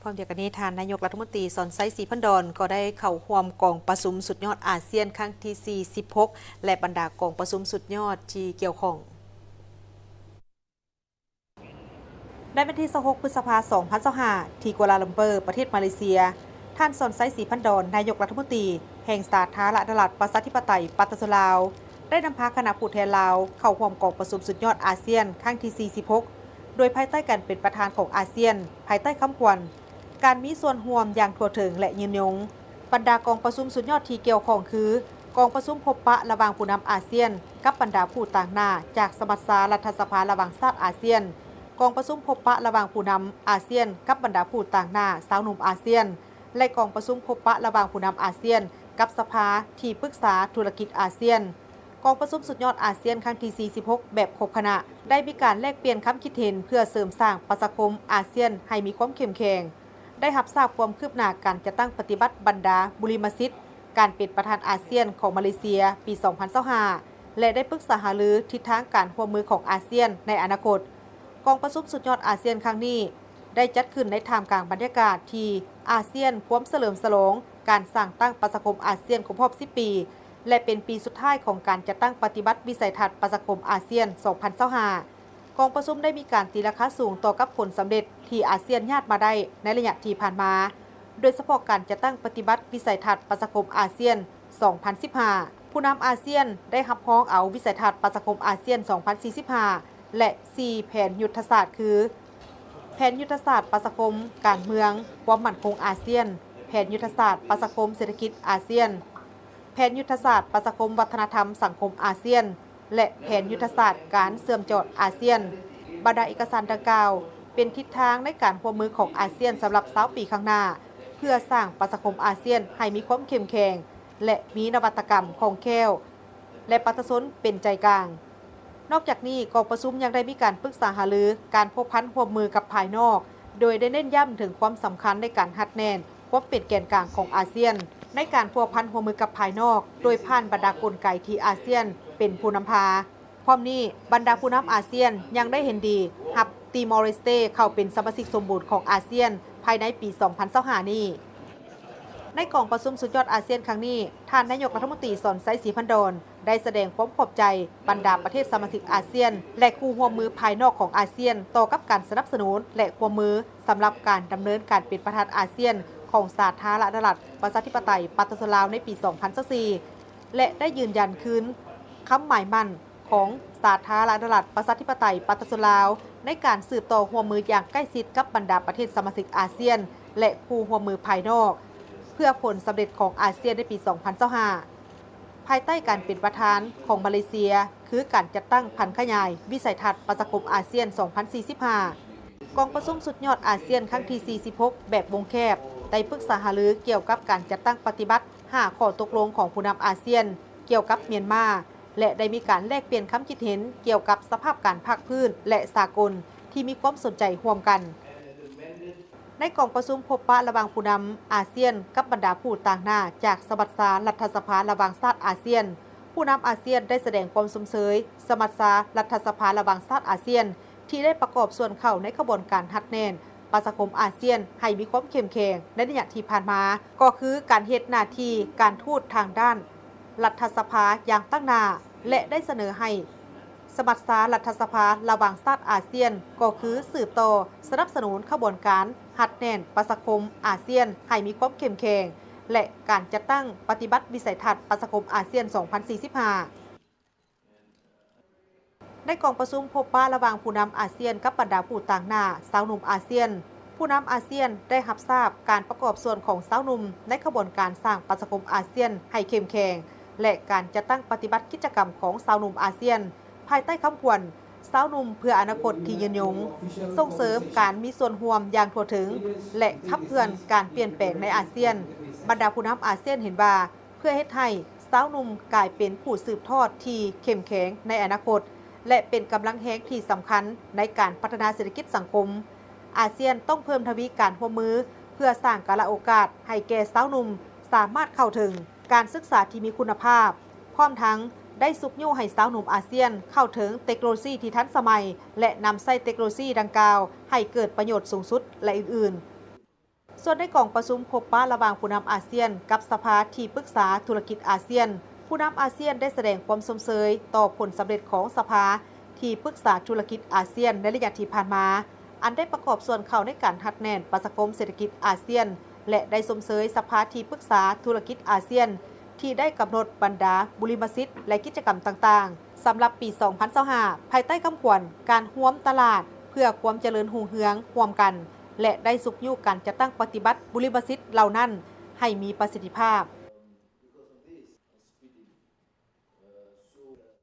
ພ້ອມດຽວກັນນີ້, ທ່ານນາຍົກລັດຖະມົນຕີ ສອນໄຊ ສີພັນດອນ ກໍໄດ້ເຂົ້າຮ່ວມກອງປະຊຸມສຸດຍອດອາຊຽນຄັ້ງທີ ສີ່ສິບຫົກ ແລະ ບັນດາກອງປະຊຸມສຸດຍອດທີ່ກ່ຽວຂ້ອງ. ໃນວັນທີ ຊາວຫົກ ພຶດສະພາ ສອງພັນຊາວຫ້າ ທີ່ກົວລາລັມເປີ ປະເທດມາເລເຊຍ, ທ່ານ ສອນໄຊ ສີພັນດອນ ນາຍົກລັດຖະມົນຕີແຫ່ງສາທາລະນະລັດ ປະຊາທິປະໄຕ ປະຊາຊົນລາວ ໄດ້ນຳພາຄະນະຜູ້ແທນລາວເຂົ້າຮ່ວມກອງປະຊຸມສຸດຍອດອາຊຽນຄັ້ງທີ ສີ່ສິບຫົກ ໂດຍພາຍໃຕ້ການເປັນປະທານຂອງອາຊຽນ ພາຍໃຕ້ຄຳຂວັນ ການມີສ່ວນຮ່ວມຢ່າງທົ່ວເຖິງ ແລະ ຍືນຍົງ. ບັນດາກອງປະຊຸມສຸດຍອດທີ່ກ່ຽວຂ້ອງຄື ກອງປະຊຸມພົບປະລະຫວ່າງຜູ້ນຳອາຊຽນກັບບັນດາຜູ້ຕາງໜ້າຈາກສະມັດຊາລັດຖະສະພາລະຫວ່າງຊາດອາຊຽນ, ກອງປະຊຸມພົບປະລະຫວ່າງຜູ້ນຳອາຊຽນກັບບັນດາຜູ້ຕາງໜ້າຊາວໜຸ່ມອາຊຽນ ແລະ ກອງປະຊຸມພົບປະລະຫວ່າງຜູ້ນຳອາຊຽນກັບສະພາທີ່ປຶກສາທຸລະກິດອາຊຽນ. ກອງປະຊຸມສຸດຍອດອາຊຽນຄັ້ງທີ ສີ່ສິບຫົກ ແບບຄົບຄະນະ ໄດ້ມີການແລກປ່ຽນຄຳຄິດເຫັນເພື່ອເສີມສ້າງປະຊາຄົມອາຊຽນໃຫ້ມີຄວາມເຂັ້ມແຂງ, ໄດ້ຮັບຊາບຄວາມຄືບໜ້າການຈັດຕັ້ງປະຕິບັດບັນດາບຸລິມະສິດການເປັນປະທານອາຊຽນຂອງມາເລເຊຍປີ ສອງພັນຊາວຫ້າ ແລະ ໄດ້ປຶກສາຫາລືທິດທາງການຮ່ວມມືຂອງອາຊຽນໃນອະນາຄົດ. ກອງປະຊຸມສຸດຍອດອາຊຽນຄັ້ງນີ້ ໄດ້ຈັດຂຶ້ນໃນທ່າມກາງບັນຍາກາດທີ່ອາຊຽນພວມສະເຫຼີມສະຫຼອງການສ້າງຕັ້ງປະຊາຄົມອາຊຽນຄົບຮອບ ສິບ ປີ ແລະ ເປັນປີສຸດທ້າຍຂອງການຈັດຕັ້ງປະຕິບັດວິໄສທັດປະຊາຄົມອາຊຽນ ສອງພັນຊາວຫ້າ. ກອງປະຊຸມໄດ້ມີການຕີລາຄາສູງຕໍ່ກັບຜົນສຳເລັດທີ່ອາຊຽນຍາດມາໄດ້ໃນໄລຍະທີ່ຜ່ານມາ, ໂດຍສະເພາະການຈັດຕັ້ງປະຕິບັດວິໄສທັດປະຊາຄົມອາຊຽນ ສອງພັນສິບຫ້າ. ຜູ້ນຳອາຊຽນໄດ້ຮັບຮອງເອົາວິໄສທັດປະຊາຄົມອາຊຽນ ສອງພັນສີ່ສິບຫ້າ ແລະ ສີ່ແຜນຍຸດທະສາດຄື ແຜນຍຸດທະສາດປະຊາຄົມການເມືອງຄວາມໝັ້ນຄົງອາຊຽນ, ແຜນຍຸດທະສາດປະຊາຄົມເສດຖະກິດອາຊຽນ, ແຜນຍຸດທະສາດປະຊາຄົມວັດທະນະທຳສັງຄົມອາຊຽນ ແລະ ແຜນຍຸດທະສາດການເຊື່ອມຈອດອາຊຽນ. ບັນດາເອກະສານດັ່ງກ່າວ ເປັນທິດທາງໃນການຮ່ວມມືຂອງອາຊຽນສຳລັບ ຊາວ ປີຂ້າງໜ້າ, ເພື່ອສ້າງປະຊາຄົມອາຊຽນໃຫ້ມີຄວາມເຂັ້ມແຂງ ແລະ ມີນະວັດຕະກຳຄ່ອງແຄ້ວ ແລະ ປະຊາຊົນເປັນໃຈກາງ. ນອກຈາກນີ້, ກອງປະຊຸມຍັງໄດ້ມີການປຶກສາຫາລືການພົວພັນຮ່ວມມືກັບພາຍນອກ, ໂດຍໄດ້ເນັ້ນຢ້ຳເຖິງຄວາມສຳຄັນໃນການຮັດແໜ້ນຄວາມເປັນແກນກາງຂອງອາຊຽນໃນການພົວພັນຮ່ວມມືກັບພາຍນອກ, ໂດຍຜ່ານບັນດາກົນໄກທີ່ອາຊຽນເປັນຜູ້ນຳພາ. ພ້ອມນີ້, ບັນດາຜູ້ນຳອາຊຽນຍັງໄດ້ເຫັນດີຮັບຕີມໍເລສເຕເຂົ້າເປັນສະມາຊິກສົມບູນຂອງອາຊຽນພາຍໃນປີ ສອງພັນຊາວຫ້າ ນີ້. ໃນກອງປະຊຸມສຸດຍອດອາຊຽນຄັ້ງນີ້, ທ່ານນາຍົກລັດຖະມົນຕີ ສອນໄຊ ສີພັນດອນ ໄດ້ສະແດງຄວາມຂອບໃຈບັນດາປະເທດສະມາຊິກອາຊຽນ ແລະ ຄູ່ຮ່ວມມືພາຍນອກຂອງອາຊຽນ ຕໍ່ກັບການສະໜັບສະໜູນ ແລະ ຮ່ວມມືສຳລັບການດຳເນີນການເປັນປະທານອາຊຽນຂອງສາທາລະນະລັດ ປະຊາທິປະໄຕ ປະຊາຊົນລາວ ໃນປີ ສອງພັນຊາວສີ່ ແລະ ໄດ້ຢືນຢັນຄືນຄຳໝາຍໝັ້ນ ຂອງສາທາລະນະລັດ ປະຊາທິປະໄຕ ປະຊາຊົນລາວ ໃນການສືບຕໍ່ຮ່ວມມືຢ່າງໃກ້ຊິດກັບບັນດາປະເທດສະມາຊິກອາຊຽນ ແລະ ຄູ່ຮ່ວມມືພາຍນອກ ເພື່ອຜົນສຳເລັດຂອງອາຊຽນໃນປີ ສອງພັນຊາວຫ້າ ພາຍໃຕ້ການເປັນປະທານຂອງມາເລເຊຍ ຄືການຈັດຕັ້ງຜັນຂະຫຍາຍວິໄສທັດປະຊາຄົມອາຊຽນ ສອງພັນສີ່ສິບຫ້າ. ກອງປະຊຸມສຸດຍອດອາຊຽນຄັ້ງທີ ສີ່ສິບຫົກ ແບບວົງແຄບ ໄດ້ປຶກສາຫາລືກ່ຽວກັບການຈັດຕັ້ງປະຕິບັດ ຫ້າ ຂໍ້ຕົກລົງຂອງຜູ້ນຳອາຊຽນກ່ຽວກັບມຽນມາ ແລະ ໄດ້ມີການແລກປ່ຽນຄຳຄິດເຫັນກ່ຽວກັບສະພາບການພາກພື້ນ ແລະ ສາກົນທີ່ມີຄວາມສົນໃຈຮ່ວມກັນ. ໃນກອງປະຊຸມພົບປະລະຫວ່າງຜູ້ນຳອາຊຽນກັບບັນດາຜູ້ຕາງໜ້າຈາກສະມັດຊາລັດຖະສະພາລະຫວ່າງຊາດອາຊຽນ, ຜູ້ນຳອາຊຽນໄດ້ສະແດງຄວາມຊົມເຊີຍສະມັດຊາລັດຖະສະພາລະຫວ່າງຊາດອາຊຽນ ທີ່ໄດ້ປະກອບສ່ວນເຂົ້າໃນຂະບວນການຮັດແໜ້ນປະຊາຄົມອາຊຽນໃຫ້ມີຄວາມເຂັ້ມແຂງໃນໄລຍະທີ່ຜ່ານມາ, ກໍຄືການເຮັດໜ້າທີ່ການທູດທາງດ້ານລັດຖະສະພາຢ່າງຕັ້ງໜ້າ ແລະ ໄດ້ສະເໜີໃຫ້ ສະມັດຊາລັດຖະສະພາລະຫວ່າງຊາດອາຊຽນ ກໍຄືສືບຕໍ່ສະໜັບສະໜູນຂະບວນການຮັດແໜ້ນປະຊາຄົມອາຊຽນໃຫ້ມີຄວາມເຂັ້ມແຂງ ແລະ ການຈັດຕັ້ງປະຕິບັດວິໄສທັດປະຊາຄົມອາຊຽນ ສອງພັນສີ່ສິບຫ້າ. ໃນກອງປະຊຸມພົບປະລະຫວ່າງຜູ້ນຳອາຊຽນກັບບັນດາຜູ້ຕາງໜ້າຊາວໜຸ່ມອາຊຽນ, ຜູ້ນຳອາຊຽນໄດ້ຮັບຊາບການປະກອບສ່ວນຂອງຊາວໜຸ່ມໃນຂະບວນການສ້າງປະຊາຄົມອາຊຽນໃຫ້ເຂັ້ມແຂງ ແລະ ການຈັດຕັ້ງປະຕິບັດກິດຈະກຳຂອງຊາວໜຸ່ມອາຊຽນ ພາຍໃຕ້ຄຳຂວັນ ຊາວໜຸ່ມເພື່ອອະນາຄົດທີ່ຍືນຍົງ, ສົ່ງເສີມການມີສ່ວນຮ່ວມຢ່າງທົ່ວເຖິງ ແລະ ຂັບເຄື່ອນການປ່ຽນແປງໃນອາຊຽນ. ບັນດາຜູ້ນຳອາຊຽນເຫັນວ່າ ເພື່ອເຮັດໃຫ້ຊາວໜຸ່ມກາຍເປັນຜູ້ສືບທອດທີ່ເຂັ້ມແຂງໃນອະນາຄົດ ແລະ ເປັນກຳລັງແຮງທີ່ສຳຄັນໃນການພັດທະນາເສດຖະກິດສັງຄົມ, ອາຊຽນຕ້ອງເພີ່ມທະວີການຮ່ວມມືເພື່ອສ້າງກາລະໂອກາດໃຫ້ແກ່ຊາວໜຸ່ມສາມາດເຂົ້າເຖິງການສຶກສາທີ່ມີຄຸນນະພາບ, ພ້ອມທັງໄດ້ຊຸກຍູ້ໃຫ້ຊາວໜຸ່ມອາຊຽນເຂົ້າເຖິງເຕັກໂນໂລຊີທີ່ທັນສະໄໝ ແລະ ນຳໃຊ້ເຕັກໂນໂລຊີດັ່ງກ່າວໃຫ້ເກີດປະໂຫຍດສູງສຸດ ແລະ ອື່ນໆ. ສ່ວນໃນກອງປະຊຸມພົບປະລະຫວ່າງຜູ້ນຳອາຊຽນ ກັບສະພາທີ່ປຶກສາທຸລະກິດອາຊຽນ, ຜູ້ນຳອາຊຽນໄດ້ສະແດງຄວາມຊົມເຊີຍຕໍ່ຜົນສຳເລັດຂອງສະພາທີ່ປຶກສາທຸລະກິດອາຊຽນໃນໄລຍະທີ່ຜ່ານມາ, ອັນໄດ້ປະກອບສ່ວນເຂົ້າໃນການຮັດແໜ້ນປະຊາຄົມເສດຖະກິດອາຊຽນ ແລະ ໄດ້ຊົມເຊີຍສະພາທີ່ປຶກສາທຸລະກິດອາຊຽນ ທີ່ໄດ້ກຳນົດບັນດາບຸລິມະສິດ ແລະ ກິດຈະກຳຕ່າງໆ ສຳລັບປີສອງພັນຊາວຫ້າ ພາຍໃຕ້ຄຳຂວັນ ການຮ່ວມຕະຫຼາດເພື່ອຄວາມຈະເລີນຮຸ່ງເຮືອງຮ່ວມກັນ ແລະ ໄດ້ຊຸກຍູ້ການຈັດຕັ້ງປະຕິບັດບຸລິມະສິດເຫຼົ່ານັ້ນໃຫ້ມີປະສິດທິພາບ.